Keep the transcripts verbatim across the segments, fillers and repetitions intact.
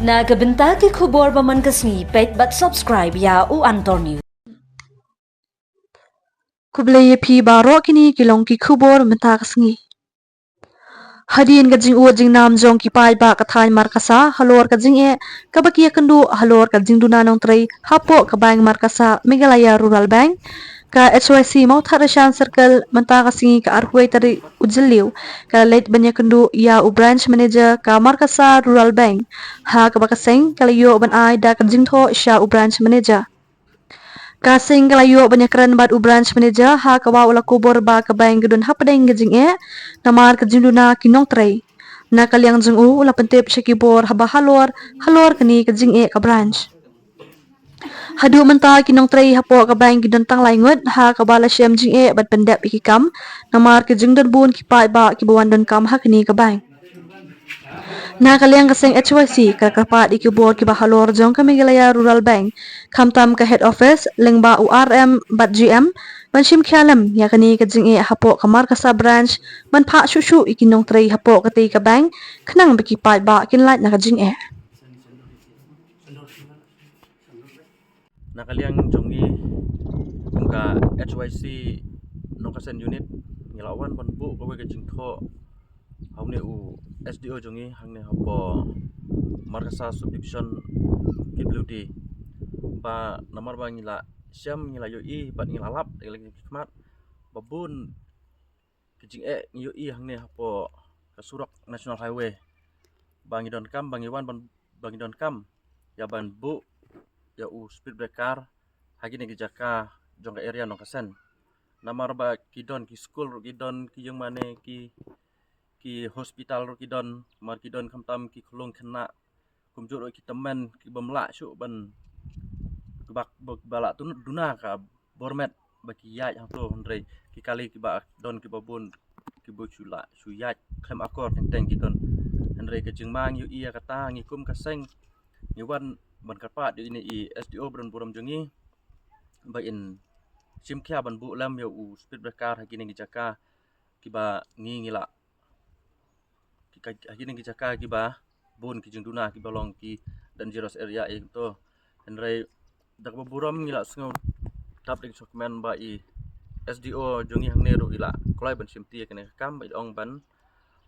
Na ka bynta ki khubor ba man ka sngi, peit bad subscribe ïa u Antor News. Khublei ïa phi baroh, kine ki long ki khubor mynta ka sngi. Hadien ka jingud jingnam jong ki paidbah ka thaiñ Markasa halor ka jingeh kaba ki ïakynduh halor ka jingduna nongtrei hapoh ka Bank Markasa Meghalaya Rural Bank, ka H Y C Mawthadraishan Circle, mynta ka sngi ka arphew tarik u Jylliew ka la leit ban ïakynduh ïa u Branch Manager ka Markasa Rural Bank, ha kaba ka seng ka la ïoh ban ai da ka jingthoh sha u Branch Manager. Ka seng ka la ïoh ban ïakren bad u Branch Manager ha kaba u la kubur ba ka bank ka don hapdeng ka jingeh namar ka jingduna ki nongtrei. Na ka liang jong u, u la pyntip sha ki bor haba halor halor kane ka jingeh ka branch. Haduh mynta ki nongtrei hapoh ka bank ki don tang lai ngut ha kaba la shem jingeh bad pyndep ïa ki kam namar ka jingdon bun ki paidbah kiba wan donkam ha kane ka bank. Na ka liang ka seng H Y C ka la kyrpad ïa ki bor kiba halor jong ka Meghalaya Rural Bank, khamtam ka head office lyngba u R M bad G M, ban shim khia lem ïa kane ka jingeh hapoh ka Markasa branch, ban phah shuh shuh ïa ki nongtrei hapoh katei ka bank khnang ba ki paidbah kin lait na ka jingeh. Na ka liang jong ngi kum ka H Y C Nongkasen Unit, ngi la wan ban buh kawei ka jingthoh ha une u S D O jong ngi hangne hapoh Markasa Subdivision K W D, ba namar ba ngi la shem, ngi la ïohi bad ngi la lap da ki khmat ba bun ka jingeh ngi ïohi hangne hapoh ka surok National Highway, ba ngi donkam, ba ngi wan ban, ba ngi donkam ïa ban buh ïa u speed breaker ha kine ki jaka jong ka area Nongkasen. Namar ba ki don ki skul ruh, ki don ki ïing mane, ki, ki hospital ruh ki don, namar ki don khamtam ki khyllung khynnah, kumjuh ruh ki tymmen ki bym lah shuh ban, kiba, ba, ba lah tun duna ka bor met ba ki ïaid hangto, hynrei ki kali kiba don kiba bun kiba shu lah shu ïaid khlem akor teng teng ki don. Hynrei ka jingma ngi ïohi ïa kata, ngi kum ka seng ngi wan ban kyrpad ïa ine i S D O ba don burom jong ngi ba in shim khia ban buh lem ïa u speed breaker ha kine ki jaka kiba ngi ngi lah, ki ka, ha kine ki jaka kiba bun ki jingduna kiba long ki dangerous area ïa kito. Hynrei da kaba burom ngi la sngew dap da ki sngewkmen ba i S D O jong ngi hangne ruh i la kloi ban shimti ïa kane ka kam, ba i ong ban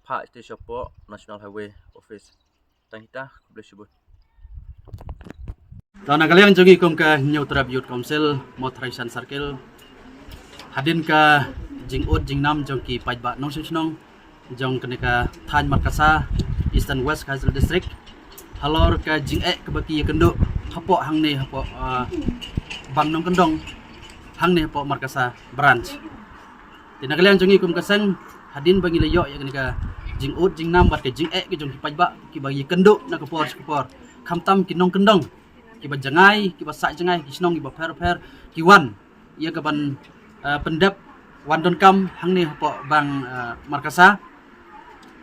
phah sha poh National Highway Office. Tang kita, khublei shibun. To, na ka liang jong ngi kum ka Hynñiewtrep Youth Council Mawthadraishan Circle, hadien ka jingud jingnam jong ki paidbah nongshong shnong jong kane ka thaiñ Markasa, Eastern West Khasi Hills District, halor ka jingeh kaba ki ïakynduh hapoh hangne hapoh, ah, Bank Nongkyndong hangne hapoh Markasa branch. Te na ka liang jong ngi kum ka seng, hadien ba ngi la ïoh ïa kane ka jingud jingnam bad ka jingeh ka jong ki paidbah kiba ïakynduh na ka por sha ka por, khamtam ki nongkyndong kiba jngai, kiba sah jngai ki shnong kiba pher pher, ki wan ïa ka ban, eh, pyndep, wan donkam hangne hapoh Bank, eh, Markasa.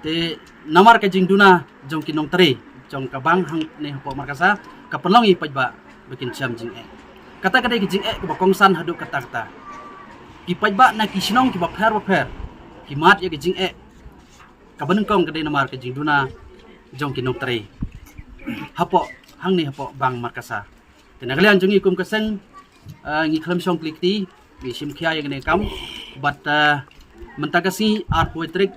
Te namar ka jingduna jong ki nongtrei jong ka bank hangne hapoh Markasa, ka pynlong ïa ki paidbah ba kin shem jingeh. Kata ka dei ka jingeh kaba kongsan haduh katta katta. Ki paidbah na ki shnong kiba pher bapher ki mad ïa ka jingeh kaba nyngkong ka dei namar ka jingduna jong ki nongtrei hapoh hangne hapoh Bank Markasa. Te na ka liang jong ngi kum ka seng, ah, ngi khlem shong kli kti, ngi shim khia ïa kane ka kam. Bad, ah, mynta ka sngi arphew tarik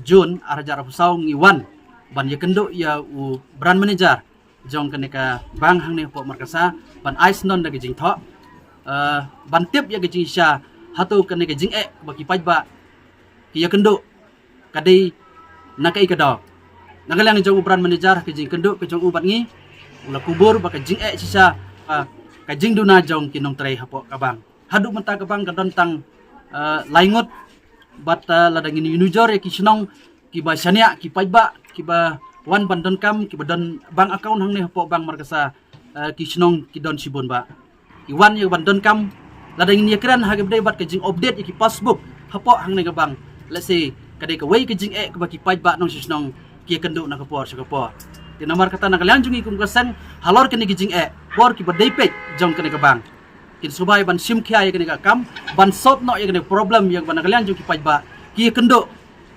June arhajar arphew saw ngi wan ban ïakynduh ïa u branch manager jong kane ka bank hangne hapoh Markasa ban ai sngewdon da ka jingthoh, ah, ban tip ïa ka jingshisha hato kane ka jingeh ba ki paidbah ki ïakynduh ka dei na kaei ka daw. Na ka liang jong u branch manager, ka jingkynduh ka jong u bad ngi, u la kubur ba ka jingeh shisha, ah, ka jingduna jong ki nongtrei hapoh ka bank. Haduh mynta ka bank ka don tang, ah, lai ngut, bad, ah, lada ngin ïanujor ïa ki shnong kiba shaniah, ki paidbah kiba wan ban donkam, kiba don bank account hangne hapoh Bank Markasa, eh, ki shnong ki don shibun bah. Ki wan ïa ban donkam, lada ngin ïakren ha kaba ïadei bad ka jingupdate ïa ki passbook hapoh hangne ka bank, let's say ka dei kawei ka jingeh kaba ki paidbah nongshong shnong ki ïakynduh na ka por sha ka por. Te namar kata na ka liang jong ngi kum ka seng, halor kane ka jingeh, bor kiba dei peit jong kane ka bank kin sngewbha ïa ban shim khia ïa kane ka kam, ban solve noh ïa kane ka problem ïa kaba na ka liang jong ki paidbah ki ïakynduh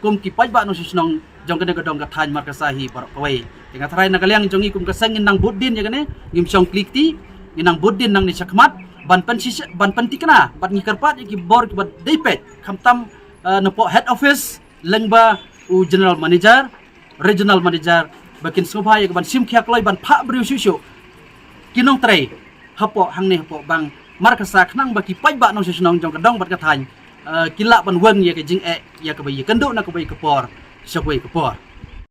kum ki paidbah nongshong shnong jong kane ka dong ka thaiñ Markasa hi baroh kawei. Te nga tharai na ka liang jong ngi kum ka seng ngin nang bud dien ïa kane, ngim shong kli kti, ngin nang bud dien nangne shakhmat ban pynshi ban pyntikna bad ngi kyrpad ïa ki bor kiba dei peit, khamtam eh, napoh head office lyngba u general manager, regional manager, ba kin sngewbha ïa ka ban shim khia kloi ban phah briew shuh shuh ki nongtrei hapoh hangne hapoh bang Markasa khnang ba ki paidbah nongshong shnong jong ka dong bad ka thaiñ eh, ki lah ban weng ïa ka jingeh ïa kaba ïakynduh na kawei ka por sha kawei ka por.